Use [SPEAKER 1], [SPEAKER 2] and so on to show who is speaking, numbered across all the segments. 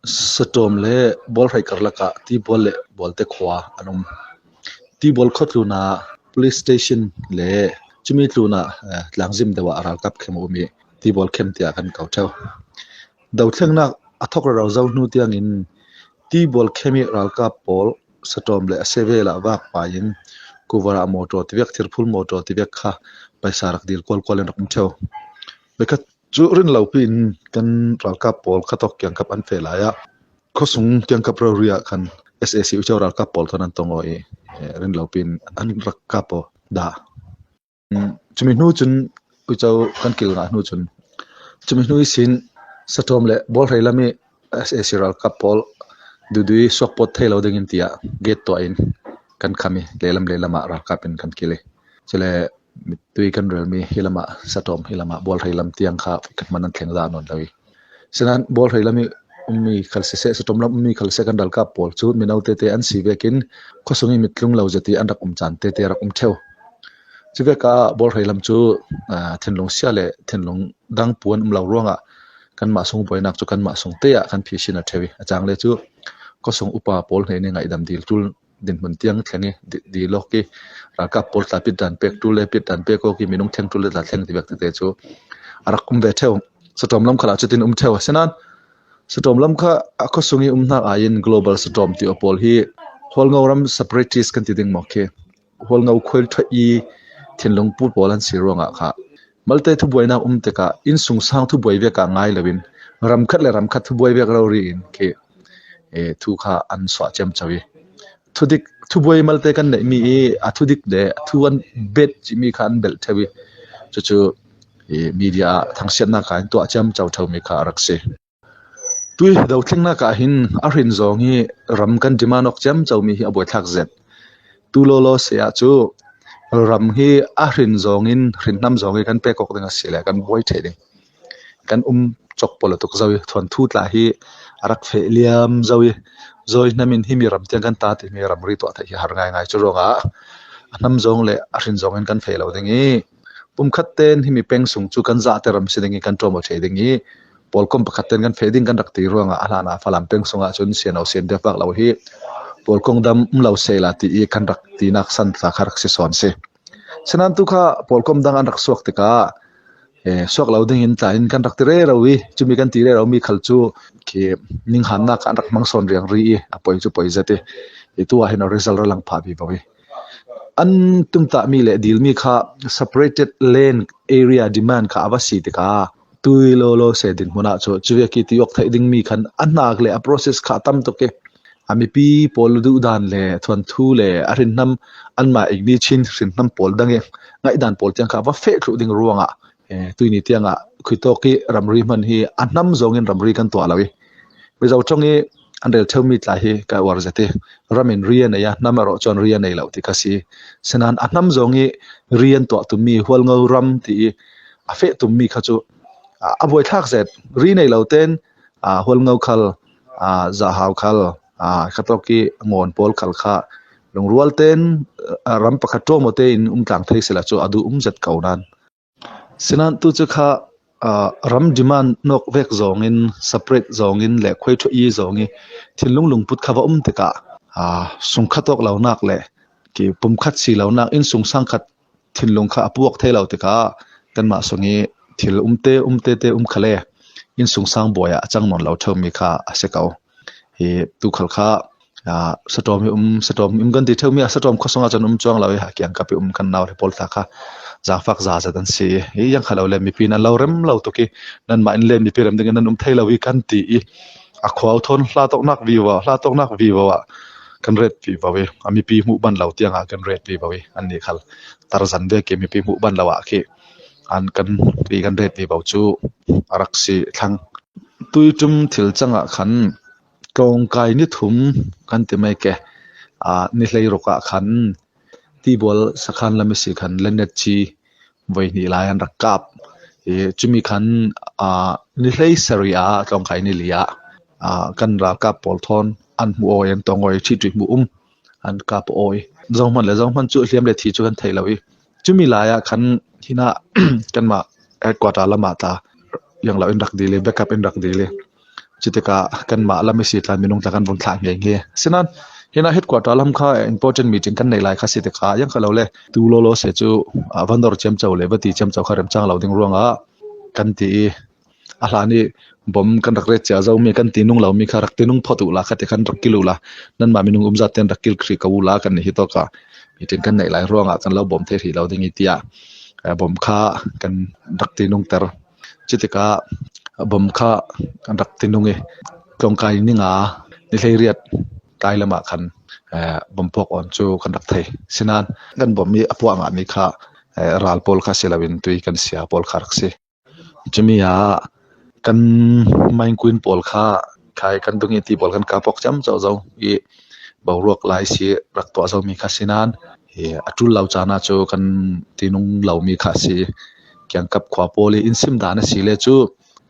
[SPEAKER 1] Saṭawm le Bualhrei karlak ah Tibual le Bualte khua an um. Tibual khuatlun ah Police Station le cumi tlun ah tlangzim deuh ah ralkap khem a um i Tibual khem tiah kan ko ṭheo. Dothlennak a thawk rero zo hnu tiangin Tibual khem i ralkap pawl saṭawm le a sevel ah vakpai in kuvar ah mawṭaw tivek thirphul mawṭaw tivek kha paisa rak dil kualkual in rak um ṭheo. Voikhat cu rinlopi in kan ralkap pawl khatok kiangkap an feh lai ah khuasung kiangkap rori ah khan sac uico ralkap pawl thon an tong aw i rinlopi in an rak kap aw dah. Cumi hnu cun uico kan kil ngah hnu cun cumi hnu sin saṭawm le bawlhrei lam i sac ralkap pawl dudui suakpawt thei lo ding in tiah gate tuah in kan kham i lehlam lehlam ah ralkap in kan kil i cule Tui kan relmi hi lam ah saṭawm hi lam ah bualhrei lam tiang kha kan hman an thleng za nawn lo i. Sinain bualhrei lam i ummi khal siseh saṭawm lam ummi khal siseh kan ralkap pawl cu mino tete an si vekin khuasung i mittlung lo zet i an rak um caan tete a rak um ṭheo. Cu vek ah bualhrei lam cu thinlung sia le thinlung dang pu an um lo ruangah kanmah sung buainak cu kanmah sung te ah kan phisin a ṭheo i a cang le cu khuasung upa pawl nih ngaihdam dil tul dinhmun tiang thleng i dilawk i ralkap pawl tla pit dan pek ṭul le pit dan pek awk i minung thleng ṭul le tla thleng ti vek tete cu a rak um ve ṭheo. Saṭawm lam kha cutin um ṭheo. Asinain saṭawm lam kha a khuasung i um hnak aiin global saṭawm ti pawl hi Hualngo ram separatist kan ti ding maw khi Hualngo khual ṭha i thinlung pu pawl an si ruangah kha malte thubuainak um tikah inn sungsang thubuai vek ah ngai loin ramkhat le ramkhat thubuai vek rori in khi thu kha an suah ciamco i thudik thubuai malte kan neihmi i a thudik le thu an bet cimi kha an belh ṭheo i cucu media ah thangsiatnak ah in tuah ciamco ṭheomi kha a rak si. Tui dothlennak ah hin a hrin zawng hi ram kan demand awk ciamcomi hi a buaithlak zet. Tu lawlaw se ah cu ram hi a hrin zawng in hrinhnam zawng hi kan pek awk ding a si le kan buai ṭheh ding. Kan um cawk pawlatuk zau i thuanthu tla hi a rak feh liam zau i zawi hnam in himi ram tiang kan ta timi ramri tuah theih hi har ngaingai. Cu ruangah a hnam zawng le a hrin zawng in kan feh lo ding i pumkhat tein himi peng sung cu kan zahte ram si ding i kan ṭuam ṭheh ding i pawlkom pakhat ten kan feh ding kan rak ti ruangah a hlan ah Falam peng sungah cun siano sian deuh bak lo hi pawlkong dam um lo sehla ti i kan rak tinak san tla kha rak si sawn si. Sanan tu kha pawlkom dang an rak suak tikah suak lo ding in tla in kan rak ti re ro i cumi kan ti re ro mi khal cu khi ninghannak an rak hmang sawn riang ri i a poi cu poi zet i tu ah hin a result ra lang pha bi bo i an tumtah mi le dil mi kha separated land area demand kha ava si tikah tui lawlaw se dinhmun ah cu cuve ki ti awk theih dingmi khan a hnak le a process kha tam tuk i a mipi pawl duhdan le thuanthu le a hrinhnam anmah ikni chin hrinhnam pawl dang i ngaihdan pawl tiang kha va feh thlu ding ruangah tuini tiangah khuitawk i ramri hman hi a hnam zong in ramri kan tuah lo i Mizo ṭong i an rel ṭheumi tla hi ka uar zet i ram in ri a nei a hnam erawh cun ri a nei lo ti kha si. Sinain a hnam zong i ri an tuah tummi Hualngo ram ti i a feh tummi kha cu a buaithlak zet. Ri nei lo tein Hualngo khal, Zahau khal, khatawk i Ngawn pawl khal kha lungrual tein ram pakhat ṭuangmaw tein um tlang thei sila cu a duh um zet ko nain. Sinain tu cu kha ram demand nawk vek zawng in separate zawng in le khuai i zawng i thinlung lungput kha va um tikah sungkhat awk lonak le ki pumkhat si lonak inn sung sangkhat thinlung kha a puak thei lo tikah kanmah sung i thil umte umte te um khale inn sung sang buai ah a cang nawn lo ṭheumi kha a si ko. Hi tuukhal kha saṭawm hi um saṭawm um kan ti ṭheumi ah saṭawm khuasung ah cun um cuang lo i kiang kap i um kan nau le pawl hna kha zaangfak za zat an si i hi yang kha lo le mipi nan lo rem lo tuk i nanmah in le mipi rem ding in nan um thei lo i kan ti i a khuau thawn hla toknak vivo hla toknak vivo ah kan ret vivo i a mipi hmuh ban lo tiang ah kan ret vivo i an nih khal tarzan ve ke mipi hmuh ban lo ah khi an kan ti kan ret vivo cu a rak si thlang. Tuiṭum thil cang ah khan tlawngkai nithum kan ti mai ke. Ni hleiruk ah khan tibual sakhan lam i si khan Lenetci voihnih lai an rak kap. I cumi khan ni hlei sarih ah tlawngkai ni li ah kan ralkap pawl thawn an hmuh awi an tong awi ṭhi hmuh um an kap awi. Zohhmanh le zohhmanh cu hliam le thi cu kan thei lo i Cumi lai ah khan hinah kanmah headquarter lam ah tla iang lo in rak dil i backup in rak dil i. Cutikah kanmah lam i sitlan minung tla kan vung thlah nge nge. Asinain hina headquarter lam kha important meeting kan nei lai kha si tikah yang kha lo le tu lolo se cu van dor cem cho le va ti cem cho kha rem chang lo ding ruangah kan ti i a hlan i bom kan rak ret cia zo mi kan ti nung lo mi kha rak ti nung phot u la kha ti khan rak kil u la nan mah minung umzat ten rak kil khri ko u la kan ni hi to ka meeting kan nei lai ruangah kan lo bom the ri lo ding i tiah bom kha kan rak ti nung ter. Cutikah bom kha kan rak tinung i tlawngkai ninga ni 18 tlai lam ah khan bom puak awn cu kan rak thei. Sinain kan bom i a puah ngahmi kha ral pawl kha si loin tui kan sia pawl kha rak si. Cumi ah kan maingkuin pawl kha khai kan dung i ti pawl kan kah pawk camco zo i boruak lai si rak tuah zomi kha si nain a ṭul lo caan ah cu kan tinung lomi kha a si. Kiangkap khua pawl i inn sim dan a si le cu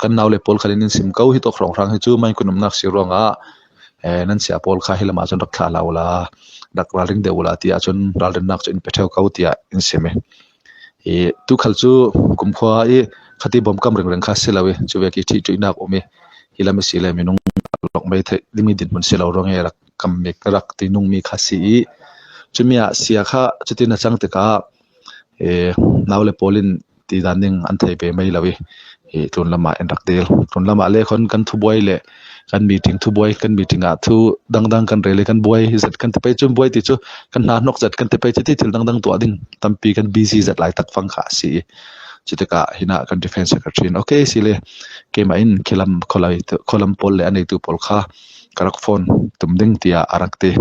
[SPEAKER 1] kan naule pawl khan in sim ko hi tawk hrawnghrang hi cu meikunn umnak si ruangah nan sia pawl kha hi lam ah cun rak thlah hlah u la, rak ralring deuh u la ti ahcun ralrinnak cu in pe ṭheo ko tiah in sim i hi tukhal cu kumkhua i khati bawm kam ringring kha si lo i cu vek i ṭihṭuihnak um i hi lam i si le minung lok mei theih dingmi dinhmun si lo ruang i rak kam mi rak tinungmi kha si i cumi ah sia kha cutin a cang tikah naule pawl in ti dan ding an thei ve mai lo i hi tlun lam ah an rak dil. Tlun lam ah le khon kan thubuai le kan meeting thubuai kan meeting ah thu dangdang kan rel i kan buai zat kan ti pei cun buai ti cu kan hna hnok zat kan ti pei ti thil dangdang tuah ding tampi kan busy zat lai tak fang kha a si i cutikah hinah kan defense secretary in okay sile keimah in khilam kholai kholam pawl le a neitu pawl kha ka rak phone tum ding tiah a rak ti.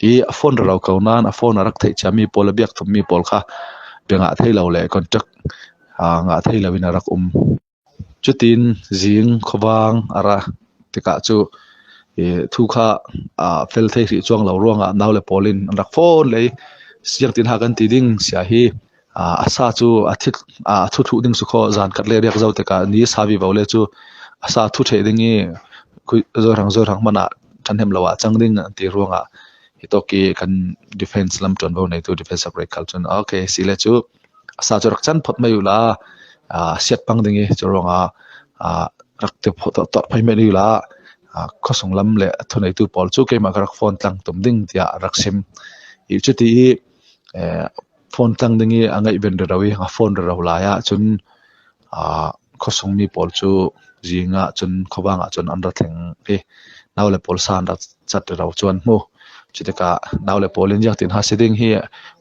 [SPEAKER 1] I a phone ra lo ko nain a phone a rak theih ciami pawl a biak thummi pawl kha bia ngah thei lo le contact ngah thei loin a rak um. Cutin zing khuavang a ra tikah cu thu kha fel thei hrih cuang lo ruangah naule pawl in an rak phone lei siangtin ha kan ti ding sia hi a sa cu a thit a thu thlu ding su kho zan khat le riak zo tikah ni savi vo le cu a sa thu the ding i zo rang zo rang mana ṭhahnem lo ah cang ding an ti ruangah hi tawki kan defense lam ṭuanvo neitu defense secretary khal cun okay si le cu a sa cu rak chan phot mai u la siat pang ding i cu ruangah rak ti to phai mai u la khuasung lam le thu neitu pawl cu keimah ka rak phone tlang tum ding tiah rak sim i cuti i phone tlang ding i a ngaih ven rero i a phone rero lai ah cun khuasung mi pawl cu zing ah cun khuavang ah cun an ra thleng i naule pawl sa an rak cat rero cu an hmu. Cutikah naule pawl in ziangtin ha si ding hi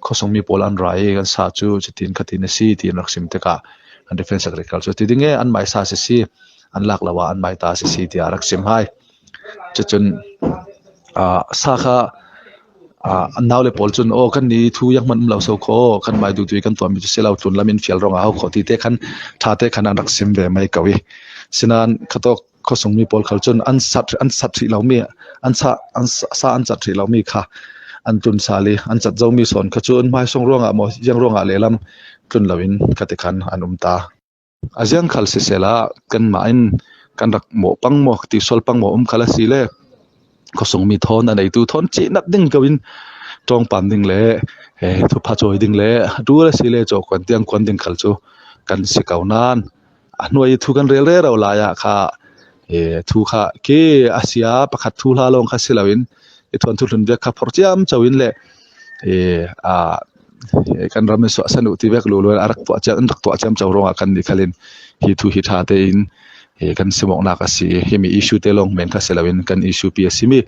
[SPEAKER 1] khuasung mi pawl an ra i kan sa cu cutin khatin a si ti an rak sim tikah an defense secretary cu ti ding e an mai sa si si an lak lo ah an mai ta si si tiah a rak sim hai. Cucun sa kha an naule pawl cun aw kan ni thu yang hmanh um lo so khaw kan mai du tu kan tuahmi cu si lo tlun lam in fial rong a hau kho ti te khan tha te khan an rak sim ve mai ko i sinan khatok khosung mi pawl khal cun an sat hrih lomi an sa an sa an cat hrih lomi kha an tlun sal i an cat zomi sawn kha cu an hmai sung ruangah maw yang ruangah lehlam tlun loin khati khan an um ta. A ziang khal sisela kanmah in kan rak mawh pang maw ti sual pang maw um khal a si le khuasung mi thawn a neitu thawn cihnak ding ko in ṭawngpam ding le thupha cawi ding le atu a si le caw kuan tiang kuan ding khal cu kan si ko nain a hnuai i thu kan rel rero lai ah kha thu kha khi a sia pakhat thu hla lawng kha si loin i thuan thu hlun vek kha phor ciam cho in le kan ram in suah san u ti vek lu lu a rak tuah ciam an rak tuah ciam cho ruangah kan nih khalin hi thu hi tha tein kan simawknak a si hi mi issue te lawng men kha si loin kan issue pi a si mi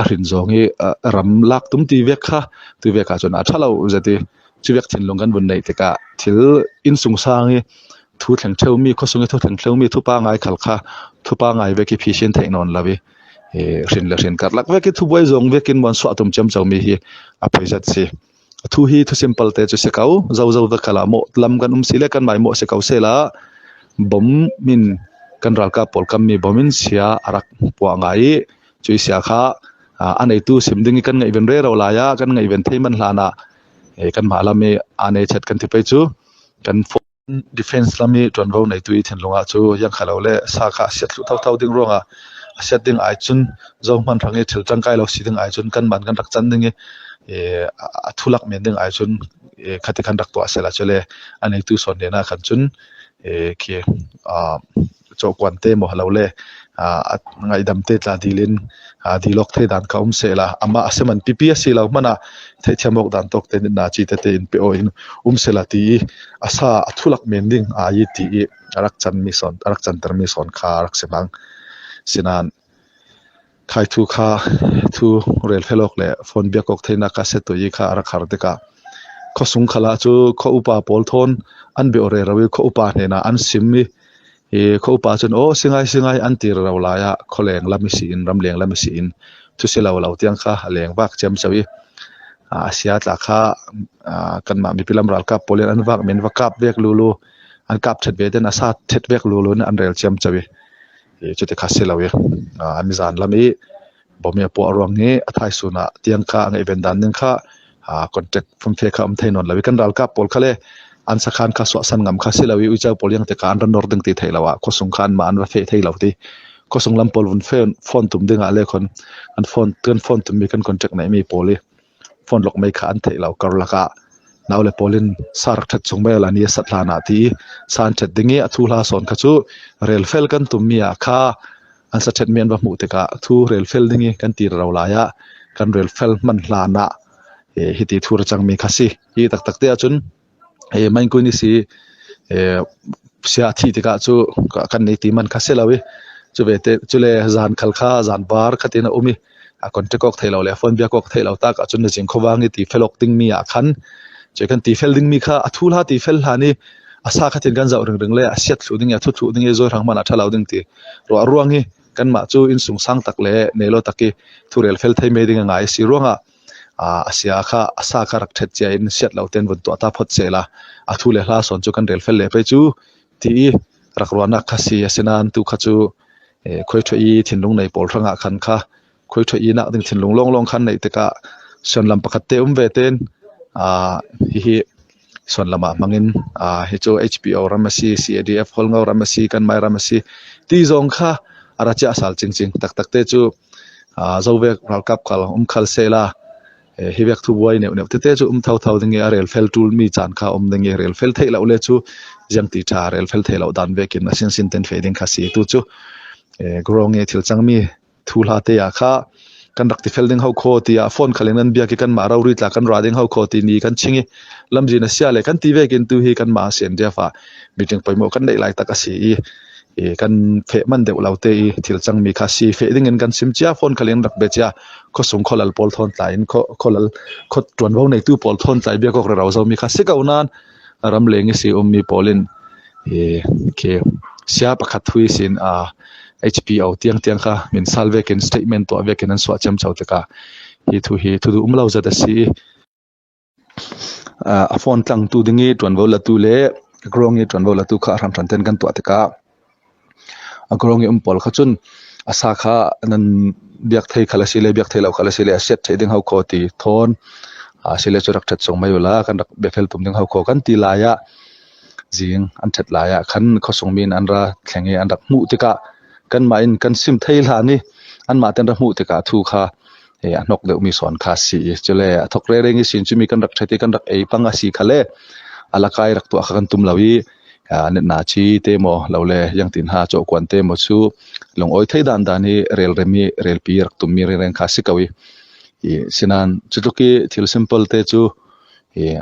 [SPEAKER 1] a hrin zawng i ram lak tum ti vek kha tu vek ah cun a tha lo zati chu vek thinlung kan vun neih tikah thil inn sung sang i thu thleng theu mi khawsung i thu thleng theu mi thupa ngai khal kha thupa ngai vek i phi sin theih nawn lo i hrin le hrin karlak vek i thubuai zong vekin mon suah tum chem cho mi hi a poi zat si thu hi thu simple te chu se ko zo zo ve khala mo lam kan um si le kan mai mo se ko se la bom min kan ralkap pawl kam mi bomin sia arak puwa ngai chui sia kha a neitu sim ding kan ngai ven re ro la ya kan ngai ven thei man hlana kan ma lami ane chat kan ti pai chu kan Defence lam i ṭuanvo neitu i thinlung ah cu iang kha lo le sa kha a siat thlu thotho ding ruangah a siat ding ai cun zohhmanh hrang i thil ṭangkai lo si ding ai cun kanmah kan rak can ding i a thulak men ding ai cun khati khan rak tuah sehla cule a neitu sawn len ah khan cun khi. Chawhkuan te maw lo le ngaihdam te tla dil in dilawk thei dan kha um sehla amah a siman pipi a si lo hmanh ah theihthiam awk dan tawk tein na chi tete in pe aw in um sehla ti i a sa a thulak men ding aa i ti i a rak can mi sawn a rak canter mi sawn kha a rak si bang. Sinain khai thu kha thu rel fel awk le phone biak awk theihnak kha set i kha a rak har tikah khuasung khal ah cu khua upa pawl thawn an bia re ro i khua upa hnenah an sim i hi khua upa cun aw singai singai an ti ro lai ah khualeng lam i siin ramleng lam i siin cu si lo lo tiang kha a leng vak cem cho i a sia tla kha kanmah mipi lam ralkap pawl in an vak men va kap vek lulu an kap thet ve ten a sa thet vek lulu in an rel cem cho i cuti kha si lo i mizan lam i bawmi a puah ruang i a thaisun ah tiang kha a ngaihven dan ning kha contact fumfe kha um thei nawn lo i kan ralkap pawl kha le an sakhan kha suahsan ngam kha si lo i uico pawl yang te ka an ran nor ding ti thei lo ah khuasung kha an ma an va fe thei lo ti khuasung lam pawl vun phone tum ding ah le khon an phone kan phone tum mi kan contact nei mi pawl i phone lok mei kha an theih lo karlak ah nau le pawl in sa rak that chung bel ani sat hlan ah ti san that ding i a thu hla sawn kha chu rel fel kan tum mi ah kha an sa that mi an va hmuh tikah thu rel fel ding i kan ti ro lai ah kan rel fel hman hlan ah hi ti thu ra chang mi kha si hi tak tak te ahcun he main kuin i si sia thi tikah cu kan nei ti man kha si lo i cu ve te cule zan khal kha zan var khatin a um i a contact awk thei lo le phone biak awk thei lo tak ahcun na jing khawang i ti fel awk ding mi ah khan che kan ti fel ding mi kha a thu hla ti fel hlan i a sa khatin kan zoh ring ring le a siat thlu ding a thu thlu ding i zoi rang man a thalo ding ti ro ruang hi kanmah cu inn sung sang tak le nelo taki thurel fel thei me ding a ngai si ruangah a sia kha a sa kha rak ṭhet cia in siat lo ten vun tuah ta phot sehla a thu le hla sawn cu kan rel fel le pei cu ti i rak ruahnak kha si. Asinain tu kha cu khoi ṭha i thinlung nei pawl hrangah khan kha khoi ṭha i nak ding thinlung lawnglawng khan neih tikah suanlam pakhat te um ve ten hihi suanlam ah hmangin hi cu HPO ram a si, CADF Hualngo ram a si, kan mai ram a si ti zong kha a ra chiah sal cingcing taktak te cu Zovek ralkap khal um khal sehla hi vek thu buai neuh neuh tete cu um thotho ding i a rel fel tul mi caan kha um ding i rel fel theih lo le cu ziang ti tha rel fel theih lo dan vekin a sin sin ten fe ding kha si. Tu cu grong i thil cang mi thu hla te ah kha kan rak ti fel ding ho kho ti ah phone khalin nan biak i kan mah rori tla kan ra ding ho kho ti ni kan ching i lamzin a sia le kan ti vekin tu hi kan ma sian dia fa meeting poimo kan neih lai tak a si i kan feh man deuh lo te i thil cangmi kha si feh ding in kan sim cia phone khalin rak be cia khosung kholal pawl thon tlai in kholal khot tuanvo neitu pawl thon tlai bia kok rau zo mi kha si ko nan ram leng i si ummi pawl in ke sia pakhat thui sin a HPO tiang tiang kha min sal vekin statement to vekin an suah chem chau tika hi thu hi thu du umlo zat a si. A phone tlang tu ding i ṭuanvo latu le grong i ṭuanvo latu kha a hramhram ten kan tuah tikah a grong i um pawl kha cun a sa kha nan biak thei khal a si le biak thei lo khal a si le a siat thei ding hau kho ti thawn a si le cu rak ṭhat sung mai ula kan rak biafel tum ding hau kho kan ti lai ah zing an ṭhat lai ah khan khuasung mi in an ra thleng i an rak hmuh tikah kanmah in kan sim thei hlan i anmah ten ra hmuh tikah thu kha a hnok deuhmi sawn kha si i cule a thok rereng i sin cumi kan rak ṭhet i kan rak ei pang a si kha le alakai rak tuah kha kan tum lo i net na chi te maw lo le yangtin ha chaw kuan te maw chu lungawi thei dan dan hi rel rem i relpi rak tum mi reng kha si ko i sinan cutluk i thil simple te chu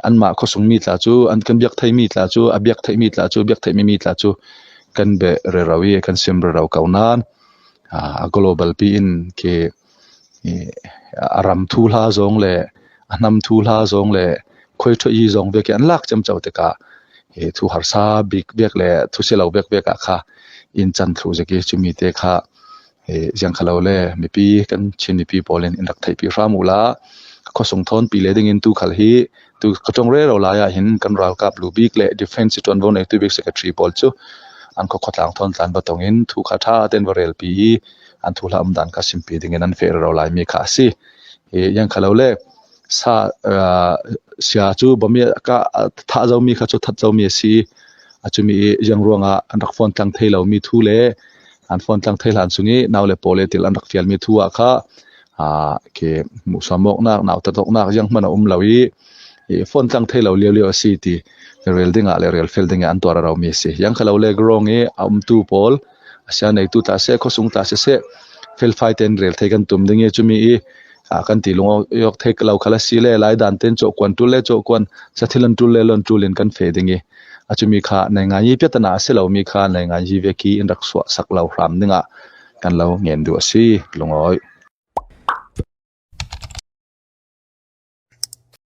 [SPEAKER 1] anmah khuasung mi tla cu an kan biak thei mi tla cu a biak thei mi tla cu biak thei mi mi tla cu kan be rero i kan sim rero ko nan a global pi in ke A ram thu hla zong le a hnam thu hla zong le khuaiṭha i zong vek i an lak cemco tikah thu harsa bik vek le thu si lo vek vek ah kha inn can thlu zik i cumi te kha ziang khalo le mipi kan Chin mipi pawl in in rak theihpi hram u la. Khuasung thawnpi le ding in tu khal hi tu khuachung rero lai ah hin kan ralkap lu bik le defense ṭuanvo neitu bik secretary pawl cu an khua khuatlang thawn tlan va tong in thu kha ṭha ten va relpi i an thu hla um dan kha simpi ding in an feh ro lai mi kha a si. Hi yang khalo le sa sia cu bami ka tha zo mi kha cu that zo mi a si. A chumi yang ruangah an rak phone tlang thei lo mi thu le an phone tlang thei hlan sungi nau le pole til an rak fial mi thu ah kha a ke mu samok nak nau ta tok nak yang man a um lo i phone tlang thei lo lio lio a si ti rel ding ah le rel fel ding ah an tuar ro mi si. Yang khalo le grong i a um tu pawl. Asia neitu tla seh, khuasung tla siseh, felfai tein rel thei kan tum ding i cumi i kan ti lung yok thei lo khala si le lai dan ten chaw kuan tul le chaw kuan sathil an tul le lon tul in kan fe ding i a chumi kha nei ngai yi piatana a si lo mi kha nei ngai yi ve ki in rak suah sak lo hram dingah kan lo ngen du a si lungoi.